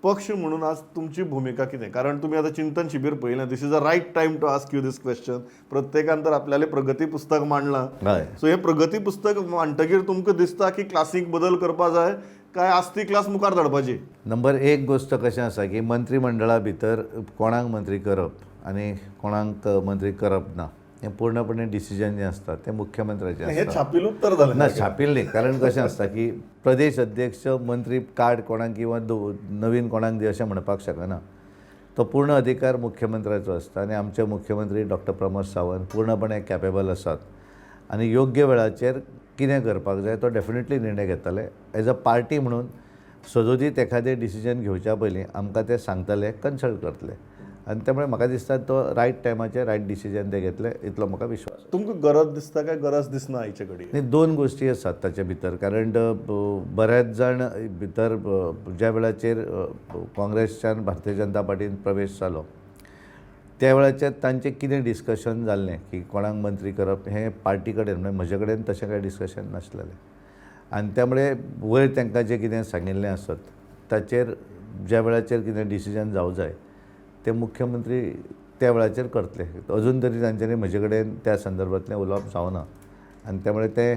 पक्ष म्हणून आज तुमची भुमिका कितें? कारण तुमी आतां चिंतन शिबीर पळयलें. This is a right time to ask you this question. प्रत्येकान तर आपल्यालें प्रगती पुस्तक मांडलां. हय. सो हें प्रगती पुस्तक मांडटकीर तुमकां दिसता की क्लासीक बदल करपा जाय काय आज ती क्लास मुखार धाडपाची? नंबर एक गोश्ट कशें आसा की मंत्रीमंडळा भितर कोणाक मंत्री करप आनी कोणाक मंत्री करप ना हें पूर्णपणे डिसिजन जें आसता तें मुख्यमंत्र्याचें हें आसता. छापील उत्तर जालें. ना, छापील न्ही. कारण कशें आसता की प्रदेश अध्यक्ष मंत्री कार्ड कोणाक किंवा नवीन कोणाक दी अशें म्हणपाक शकना. तो पूर्ण अधिकार मुख्यमंत्र्याचो आसता आनी आमचे मुख्यमंत्री डॉक्टर प्रमोद सावंत पूर्णपणे कॅपेबल आसात आनी योग्य वेळाचेर कितें करपाक जाय तो डेफिनेटली निर्णय घेतले. एज अ पार्टी म्हणून सदोदीत एखादें डिसिजन घेवच्या पयलीं आमकां ते सांगतले, कन्सल्ट करतले आनी त्यामुळे म्हाका दिसता तो रायट टायमाचेर रायट डिसिजन ते घेतले इतलो म्हाका विश्वास. तुमकां गरज दिसता काय गरज दिसना आयचे घडये? न्ही, दोन गोश्टी आसात ताचे भितर. कारण बऱ्याच जाण भितर ज्या वेळाचेर काँग्रेसच्यान भारतीय जनता पार्टीन प्रवेश जालो त्या वेळाचेर तांचें कितें डिस्कशन जाल्लें की कोणाक मंत्री करप हें पार्टी कडेन म्हणजे म्हजे कडेन तशें कांय डिस्कशन नासलेलें आनी त्यामुळे वयर तांकां जें कितें सांगिल्लें आसत ताचेर ज्या वेळाचेर कितें डिसिजन जावं जाय ते मुख्यमंत्री त्या वेळाचेर करतले. अजून तरी तांच्यांनी म्हजे कडेन त्या संदर्भांतलें उलोवप जावना आनी त्यामुळे ते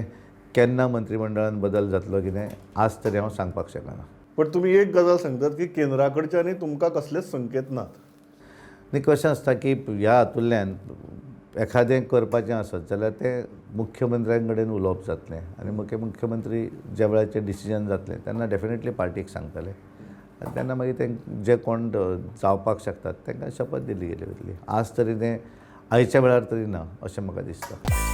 केन्ना मंत्रीमंडळान बदल जातलो कितें आज तरी हांव सांगपाक शकना. पण तुमी एक गजाल सांगतात की केंद्रा कडच्यानूय तुमकां कसलेच संकेत नात. न्ही, कशें आसता की ह्या हातूंतल्यान एखादें करपाचें आसत जाल्यार तें मुख्यमंत्र्यां कडेन उलोवप जातलें आनी मुख्यमंत्री ज्या वेळाचेर डिसिजन जातलें तेन्ना डेफिनेटली पार्टीक सांगतले आनी तेन्ना मागीर ते जे कोण जावपाक शकतात तांकां शपथ दिली गेली वतली. आज तरी तें आयच्या वेळार तरी ना अशें म्हाका दिसता.